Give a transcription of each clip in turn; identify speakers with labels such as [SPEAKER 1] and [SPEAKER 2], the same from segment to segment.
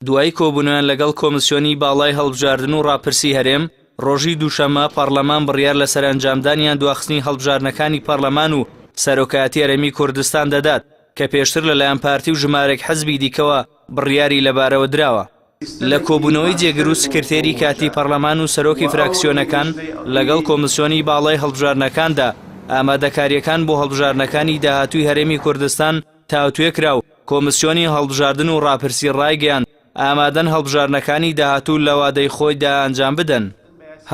[SPEAKER 1] دوای کۆبوونەوەیان لەگەڵ کۆمسیۆنی باڵای هەڵبژاردن و ڕاپرسی هەرێم، ڕۆژی دووشەممە پەڕلەمان بڕیار لەسەر ئەنجامدان یان دواخستنی هەڵبژاردنەکانی پەڕلەمان و سەرۆکایەتی هەرێمی کوردستان دەدات، کە پێشتر لەلایەن پارتی و ژمارێک حزبی دیکەوە بڕیاری لەبارەوە دراوە. لە کۆبوونەوەی جێگر و سکرتێری کاتی پەڕلەمان و سەرۆکی فراکسیۆنەکان لەگەڵ کۆمسیۆنی باڵای هەڵبژاردنەکاندا، ئامادەکارییەکان بۆ هەڵبژاردنەکانی داهاتووی هەرێمی کوردستان تاوتوێ کرا و کۆمسیۆنی هەڵبژاردن و ڕاپرسی ڕایگەیاند، ئامادەن هەڵبژاردنەکانی داهاتوو لە وادەی خۆیدا ئەنجام بدەن.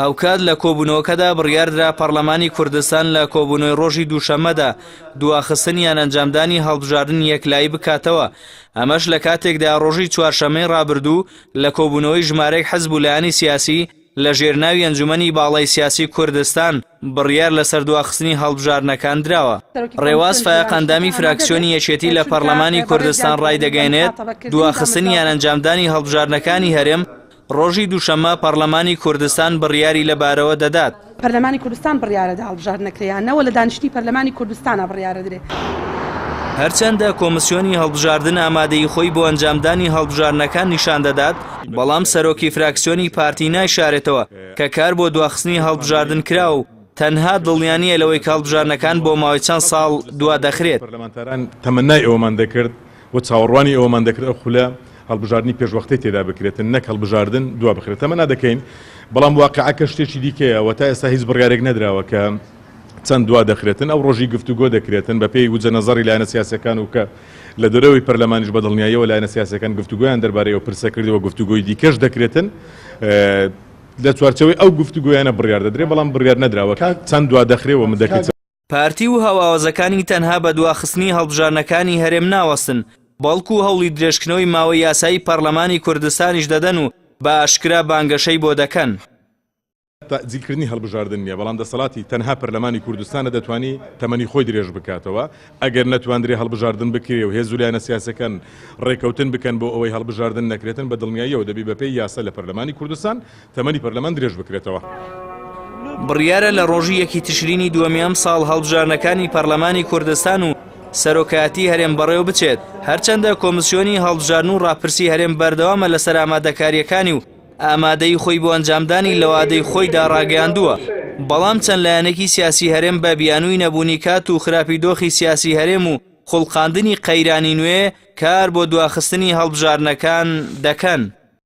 [SPEAKER 1] هاوکات لە کۆبوونەوەکەدا بڕیاردرا پەڕلەمانی کوردستان لە کۆبوونەوەی ڕۆژی دووشەممەدا دواخستن یان ئەنجامدانی هەڵبژاردن یەکلایی بکاتەوە، ئەمەش لە کاتێکدا ڕۆژی چوارشەممەی ڕابردوو لە کۆبوونەوەی ژمارەیەک حزب و لایەنی سیاسی لە ژێر ناوی ئەنجومەنی باڵای سیاسی کوردستان بڕیار لەسەر دواخستنی هەڵبژاردنەکان دراوە. ڕێواز فایەق ئەندامی فراکسیۆنی یەکێتی لە پەڕلەمانی کوردستان ڕایدەگەیەنێت، دواخستن یان ئەنجامدانی هەڵبژاردنەکانی هەرێم ڕۆژی دووشەممە پەڕلەمانی کوردستان بڕیاری لەبارەوە دەدات.
[SPEAKER 2] پەرلەمانی کوردستان بڕیارەدا هەڵبژاردن نەکرێ یان نە و لە دانیشتنی پەرلەمانی کوردستانا بڕیارە درێ.
[SPEAKER 1] هەرچەندە کۆمسیۆنی هەڵبژاردن ئامادەیی خۆی بۆ ئەنجامدانی هەڵبژاردنەکان نیشان دەدات، بەڵام سەرۆکی فراکسیۆنی پارتی نایشارێتەوە کە کار بۆ دواخستنی هەڵبژاردن کراوە و تەنها دڵنیا نییە لەوەی کە هەڵبژاردنەکان بۆ ماوەی چەند ساڵ دوا دەخرێت.
[SPEAKER 3] پەرلەمانتاران تەمەنای ئەوەمان دەکرد و چاوەڕوانی ئەوەمان دەکرد ئەو خولە هەڵبژاردنی پێشوەختەی تێدا بکرێتن نەک هەڵبژاردن دوا بخرێت تەمەنا دەکەین، بەڵام واقیعەکە شتێکی دیکەیە و تا ئێستا هیچ بڕیارێک نەدراوە کە چەند دوا دەخرێتن، ئەو ڕۆژی گفتوگۆ دەکرێتن بەپێی وجە نەزەڕی لایەنە سیاسیەکان و کە لە دەرەوەی پەرلەمانیش بە دڵنیاییەوە لایەنە سیاسیەکان گفتوگۆیان دەربارەی ئەو پرسە کردووە، گفتوگۆی دیکەش دەکرێتن لە چوارچێوەی ئەو گفتوگۆیانە بڕیار دەدرێت، بەڵام بڕیار نەدراوە چەند دوا دەخرێ و مدەکەی چەند.
[SPEAKER 1] پارتی و هاوئاوازەکانی تەنها بە دواخستنی هەڵبژاردنەکانی هەرێم ناوەستن، بەڵکو هەوڵی درێژکردنەوەی ماوەی یاسایی پەڕلەمانی کوردستانیش دەدەن و بە ئاشکرا بانگەشەی بۆ دەکەن.
[SPEAKER 3] تەئجیلکردنی هەڵبژاردن نییە، بەڵام دەسەڵاتی تەنها پەرلەمانی کوردستانە دەتوانی تەمەنی خۆی درێژ بکاتەوە، ئەگەر نەتواندرێ هەڵبژاردن بکرێ و هێز و لایەنە سیاسیەکان ڕێکەوتن بکەن بۆ ئەوەی هەڵبژاردن نەکرێتن بە دڵنیاییەوە دەبی بەپێی یاسا لە پەرلەمانی کوردستان تەمەنی پەرلەمان درێژ بکرێتەوە.
[SPEAKER 1] بڕیارە لە ڕۆژی یەکی تشرینی دووەمی ئەمساڵ هەڵبژاردنەکانی پەرلەمانی کوردستان و سەرۆکایەتی هەرێم بەڕێوە بچێت، هەرچەندە کۆمسیۆنی هەڵبژاردن و ڕاپرسی هەرێم بەردەوامە لەسەر ئامادەکارییەکانی و ئامادەیی خۆی بۆ ئەنجامدانی لە وادەی خۆیدا ڕاگەیاندووە، بەڵام چەند لایەنێکی سیاسی هەرێم بە بیانووی نەبوونی کات و خراپی دۆخی سیاسی هەرێم و خوڵقاندنی قەیرانی نوێ کار بۆ دواخستنی هەڵبژاردنەکان دەکەن.